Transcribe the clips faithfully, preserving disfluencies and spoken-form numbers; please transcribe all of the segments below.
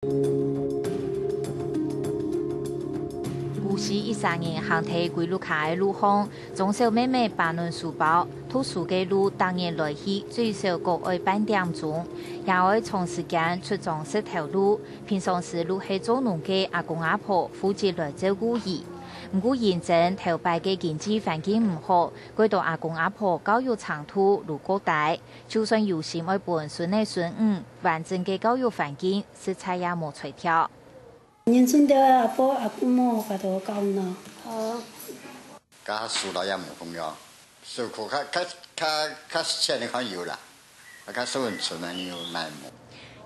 舊時一儕人行在歸屋下个路項，中小妹妹揹等書包，讀書个路逐日來去最少過愛半點鐘，也愛長時間出庄食頭路。平常時就係做農个阿公阿婆負責來照顧佢。毋過因爭頭擺个經濟環境毋好，幾多阿公阿婆教育程度就較低，就算有心愛分孫仔孫女完整个教育環境， 實在也無才調。人生个阿婆阿公無法度教呢。哦。教書啦也無共樣，受苦較較較較淺个較有啦，啊較受人疼个有哪無？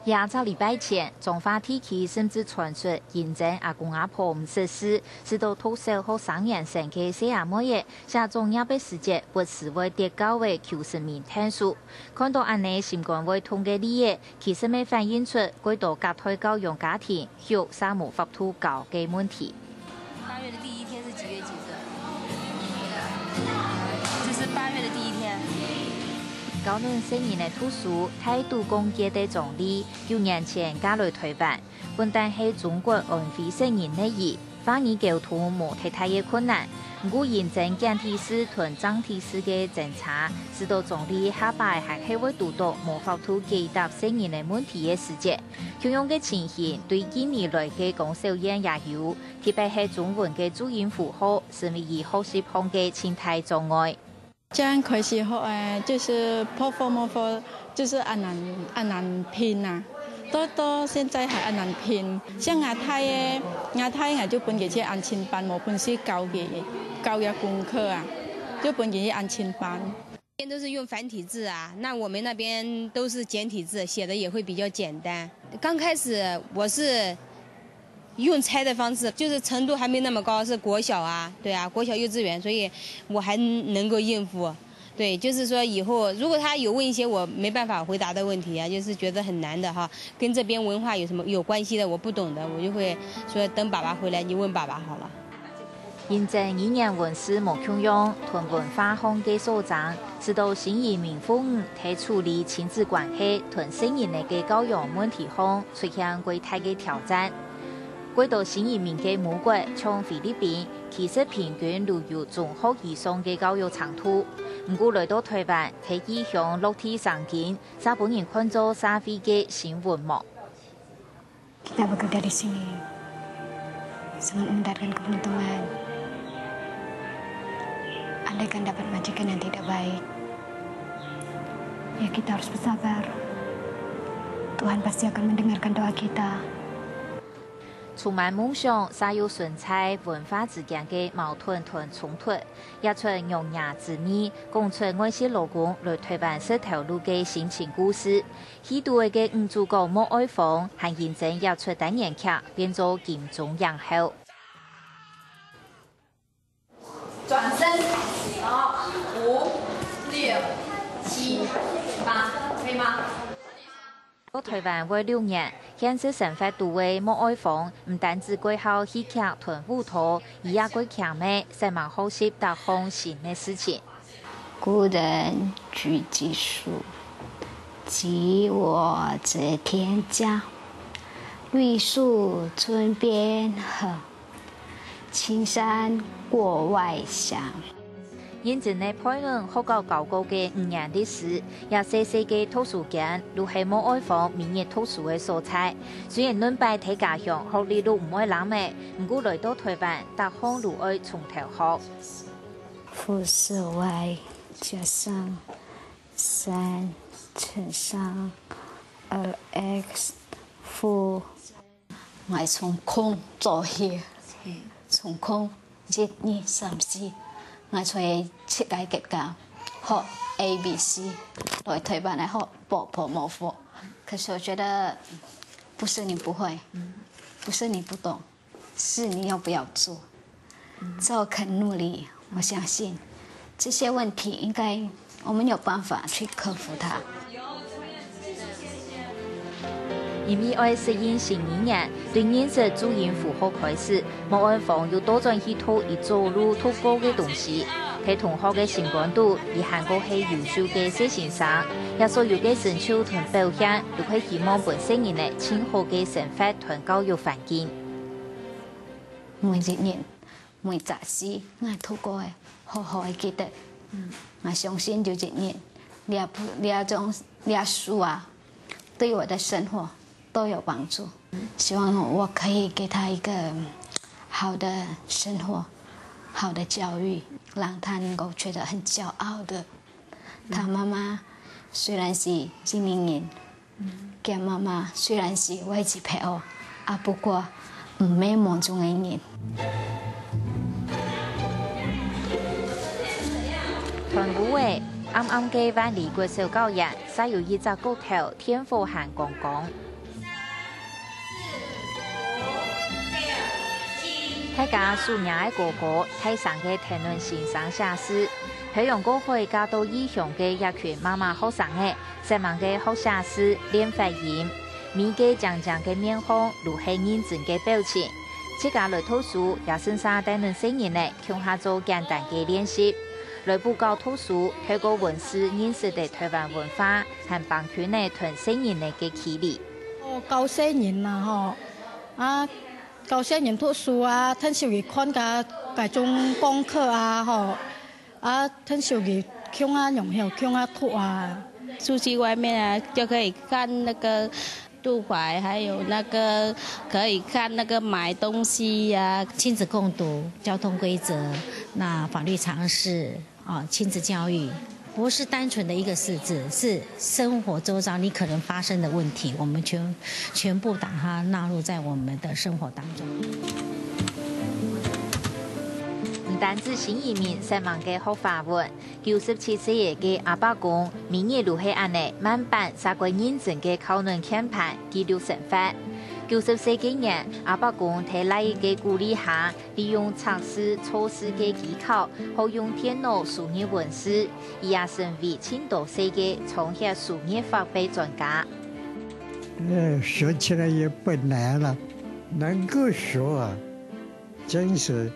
一隻禮拜前，彰化地區甚至傳出因爭阿公阿婆毋識字，使到讀小學三年生个細阿妹仔，寫作業个時節，不時會跌到个舊識面𢯭手。看到恁呢心肝會痛个例仔， 其實乜反映出幾多隔代教養家庭畜儕無法度教个問題。八月的第一天是幾月幾日？就是八月的第一天。教等細人仔讀書，大都講結个張麗，九年前嫁來臺灣，本旦係中國安徽細人仔， 華語溝通無忒大个困難，毋過因爭簡體字同正體字个爭差，使到張麗下擺還係會堵著無法度解答細人仔問題个時節。共樣个情形對印尼來个江小燕也有，特別係中文个注音符號，成為佢學習項个盡大障礙。 正開始學誒，就是Pofo Mofo，就是恁難恁難拼啊，到到現在還恁難拼。像吾大誒，吾大𠊎就分佢去安親班，無本事教佢教佢功課啊，就分佢去安親班。這邊都是用繁體字啊，那我們那邊都是簡體字，寫的也會比較簡單。剛開始我是 用猜的方式，就是程度還沒那麼高，是國小啊，對啊，國小幼稚園，所以我還能夠應付。對，就是說以後如果他有問一些我沒辦法回答的問題啊，就是覺得很難的哈，跟這邊文化有什麼有關係的，我不懂的，我就會說等爸爸回來，你問爸爸好了。因爭語言文字無共樣，同文化項个所爭，使到新移民婦女在處理親子關係同細人仔个教養問題項出現較大个挑戰。 幾多新移民个母國，像菲律賓，其實平均都有中學以上个教育程度。毋過來到臺灣，在異鄉落地生根，煞分人看做社會个新文盲。Kita bekerja di sini sangat mendatangkan keberuntungan. Andaikan dapat majikan yang tidak baik, ya kita harus bersabar. Tuhan pasti akan mendengarkan doa kita. 充滿夢想，煞又存在文化之間个矛盾同衝突。這齣《娘惹之味》講出外籍勞工來臺灣食頭路个心情故事。戲肚个女主角莫愛芳，還因爭這齣單元劇變做金鐘影后。 轉身，好，五、六、七、八，可以嗎？到臺灣會六年，現實生活肚个莫愛芳，毋單止蓋好戲劇同舞蹈，佢也蓋慶个煞猛學習逐項新个事情。古人句句說：「急我則天降，欲速則變好。」 青山過外鄉。因爭个背後，學校教過个語言歷史，這細細个圖書間，就係莫愛芳每日讀書个所在。雖然兩擺在家鄉學歷就毋會爛仔，毋過來到臺灣，逐項就愛從頭學。複數Y加上三乘上二X負 𠊎從空做起，從空，一、二、三、四，𠊎在自家國家學A B C，來臺灣來學Pofo Mofo。可是我覺得，不是你不會，不是你不懂，是你要不要做。只要肯努力，我相信這些問題應該我們有辦法去克服它。因為愛適應新語言，對認識注音符號開始，莫安芳又倒轉去讀佢早路讀過个東西。在同學个心肝肚，佢還過係優秀个細先生，這所有个成就同表現，都係希望分細人仔盡好个生活同教育環境。每一日，每隻字，𠊎讀過个，好好个記得。𠊎相信有一日，這部，這種，這書啊，對我的生活都有幫助。希望我可以給他一個好的生活，好的教育，讓他能夠覺得很驕傲的。他媽媽雖然是印尼人，佢媽媽雖然是外籍配偶，啊，不過毋係望中个人。斷烏个，暗暗个萬里國小校園，煞有一隻角頭，電火還光光。大家手擎个哥哥，大聲个談論先生寫字，漂洋過海嫁到異鄉个這群媽媽學生仔，煞猛个學寫字、練發音。每個靚靚个面孔，都係認真个表情。自家來讀書，也順續帶等細人仔共下做簡單个練習。來補教讀書，透過文字認識了臺灣文化，還挷近了同細人仔个距離。哦，教細人啊，吼，啊，教細人讀書啊，𢯭手佢看个該種功課啊，吼， 啊，𢯭手佢共下用，共下讀啊。出去外面啊，就可以看那個肚懷，還有那個可以看那個買東西呀。親子共讀、交通規則、那法律常識啊，親子教育，不是單純的一個識字，是生活周遭你可能發生的問題，我們全，全部把它納入在我們的生活當中。毋單止新移民煞猛个學華文，九十七歲个阿伯公，每日都係恁呢慢板煞過認真个敲等鍵盤，記錄生活。九十歲該年，阿伯公在倈仔个鼓勵下，利用測字、錯字个技巧，學用電腦輸入文字，佢也成為盡多歲个長協輸入法个專家。呃，學起來也不難了，能夠學啊，真是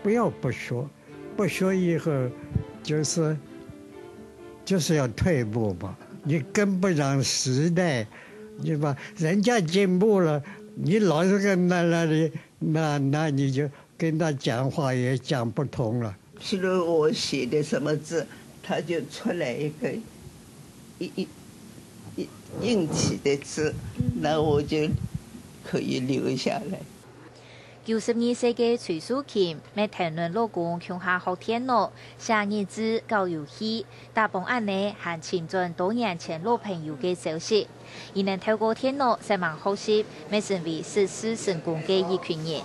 不要不學，不學以後就是，就是要退步嘛，你跟不上時代，你把人家進步了，你老是跟那，那里，那，那你就跟他講話也講不通了。譬如我寫的什麼字，他就出來一個一，一，一，硬起的字，那我就可以留下來。九十二歲个崔淑琴，乜跈等老公共下學電腦、寫日誌、搞遊戲，打幫恁呢還尋轉多年前老朋友个消息。佢等透過電腦煞猛學習，乜成為識字成功个一群人。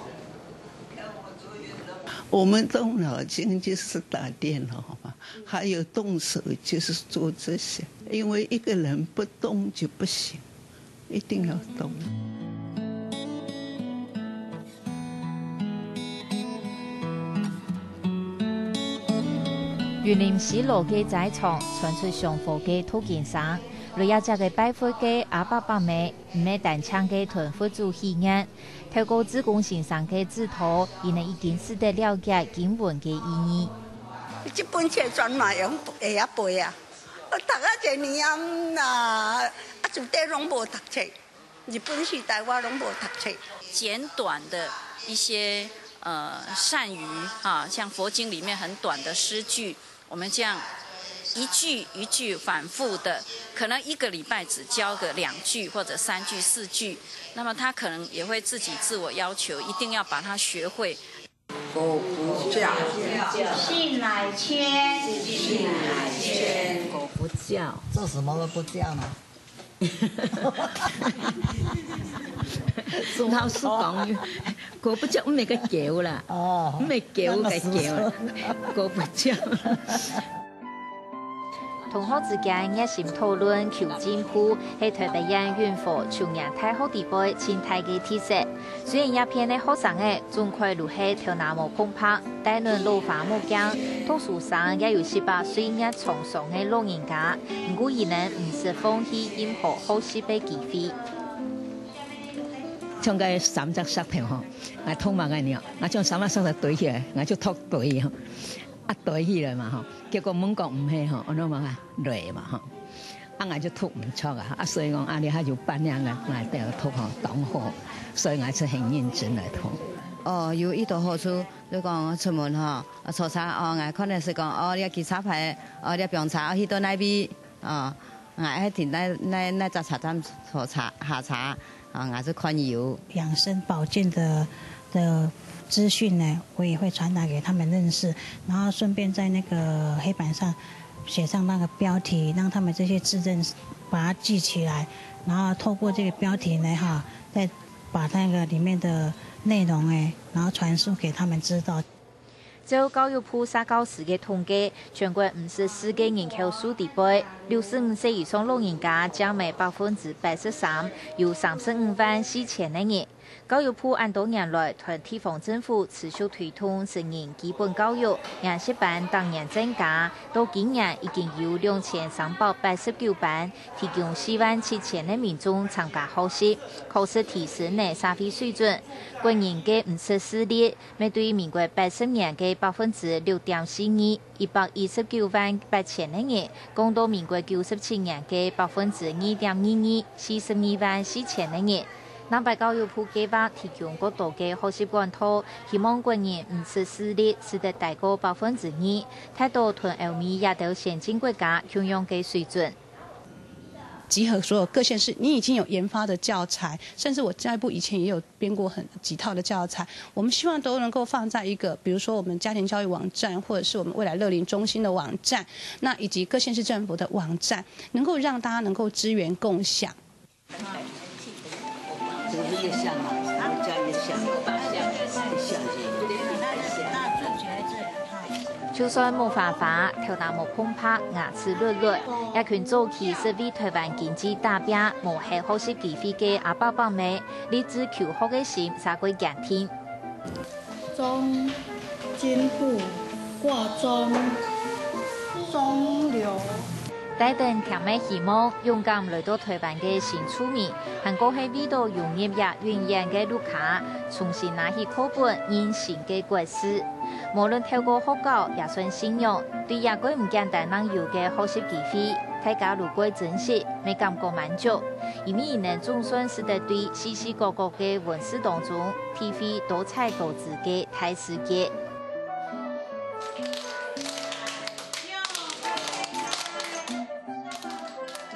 我們動腦筋就是打電腦嘛，還有動手就是做這些，因為一個人不動就不行，一定要動。 雲林西螺个齋場傳出香火个讀經聲，來這跡个拜佛个阿伯伯姆，毋係單淨个同佛祖許願，透過志工先生个指導，佢等已經識得了解經文个意義。這本冊全嘛用會曉背啊，讀啊一年啊，啊，就得攏無讀冊。 日本時代我攏無讀冊。簡短的一些，呃，善語啊，像佛經裡面很短的詩句，我們這樣一句一句反覆的，可能一個禮拜只教個兩句或者三句、四句，那麼他可能也會自己自我要求，一定要把它學會。 狗不叫。信乃遷。信乃遷。狗不叫。做什麼都不叫呢？老實講，狗不叫，毋係該狗啦，哦，毋係狗該狗啦，狗不叫。 同學之間熱心討論、求進步，係臺北縣雲和樹人大學裡背盡大个特色。雖然這片个學生仔總歸都係頭那毛碰白、戴等老花目鏡，讀書聲也有十八歲熱滄桑个老人家，毋過佢等毋識放棄任何學習个機會。像該三隻石頭吼，𠊎讀麼个呢？𠊎將三隻石頭堆起來，𠊎就讀堆吼，啊堆起來嘛吼，結果問講毋係吼，安到麼个？雷嘛吼，啊𠊎就讀毋著啊，啊所以講啊，你還有半兩个，𠊎就讀吼，當好，所以𠊎係很認真來讀。哦，有一個好處，就講出門吼，啊坐車哦，𠊎看个係講哦，你个車牌，哦，你个平車，哦，去到哪位，哦，𠊎愛停哪哪哪隻車站坐車下車，哦，𠊎就看有。養生保健的的資訊呢，我也會傳達給他們認識，然後順便在那個黑板上寫上那個標題，讓他們這些智障把它記起來，然後透過這個標題呢，哈，再把那個裡面的內容呢，然後傳輸給他們知道。照教育部社教司个統計，全國五十四个人口數底背，六十五歲以上老人家佔了百分之八十三，有三十五萬四千个人。教育部恁多年來，同地方政府持續推動成人基本教育、研習班逐年增加，到今年已經有兩千三百八十九班，提供四萬七千个民眾參加學習，確實提升了社會水準。國人个五識四力， 乜對民國八十年个百分之六點四二，一百一十九萬八千个人，降到民國九十七年个百分之二點二二，四十二萬四千个人。南北教育部計畫提供較多个學習管道，希望國人五識四力使得大過百分之二，達到同歐美這兜先進國家共樣个水準。 集合所有各縣市，你已經有研發的教材，甚至我教育部以前也有編過很幾套的教材，我們希望都能夠放在一個，比如說我們家庭教育網站，或者是我們未來樂齡中心的網站，那以及各縣市政府的網站，能夠讓大家能夠資源共享。我是越像嘛，我家越像，越像是。就算目花花、頭那毛蓬白、牙齒綠綠，這群早期識為臺灣經濟打拚、無忒學習機會个阿伯伯姆，立志求學个心煞過堅定。中、進步、掛鐘、中流。 帶等甜个希望，勇敢來到臺灣个新住民，還過係為著融入這永遠个綠卡，重新拿起課本，認新个國事。無論透過學校也算信仰，對這個毋簡單人有个學習機會，大家如果珍惜，乜感覺滿足，因為佢等總算使得對四四角角个文字當中，體會多彩多姿个大世界。